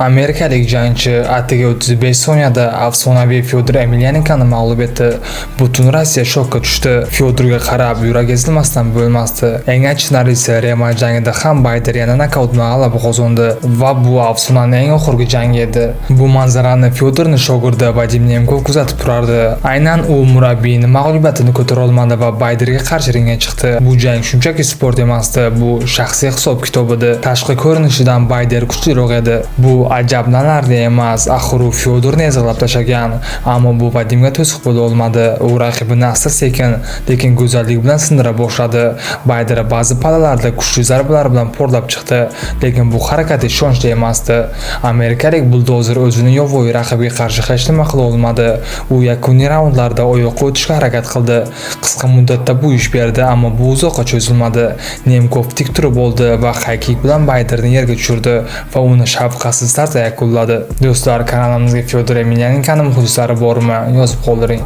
Amerikalik jangchi atigi 35 soniyada afsonaviy Fyodor Emelianenkoni mag'lub etdi. Butun Rossiya shokka tushdi. Fyodorga qarab yurak ezilmasdan bo'lmasdi. Eng achinarlisi, revansh jangida ham Bayder yana nokaut bilan g'alaba qozondi va bu afsonaning eng oxirgi jangi edi. Bu manzarani Fyodorning shogirdi Vadim Nemkov kuzatib turardi. Aynan u murabbiyning mag'lubiyatini ko'tara olmadi va Bayderga qarshi ringga chiqdi. Bu jang shunchaki sport emasdi, bu shaxsiy hisob-kitob edi. Tashqi ko'rinishidan Bayder kuchliroq edi. Bu ajablanarli emas, axir u Fyodorni ezg'ilab tashlagan. Ammo bu Vadimga to'siq bo'la olmadi. U raqibini asta-sekin, lekin go'zallik bilan sindira boshladi. Bayder ba'zi pallalarda kuchli zarbalar bilan portlab chiqdi, lekin bu harakat ishonchli emasdi. Amerikalik buldozer o'zini yovvoyi raqibiga qarshi hech nima qila olmadi. U yakuniy raundlarda oyoqqa o'tishga harakat qildi. Qisqa muddatda bu ish berdi, ammo bu uzoqqa cho'zilmadi. Nemkov tik turib oldi va high kick bilan Bayderni yerga tushirdi va uni shafqatsiz tarzda yakunladi. Do'stlar, kanalimizga Fyodor Emelianenkoni muxlislari bormi? Yozib qoldiring.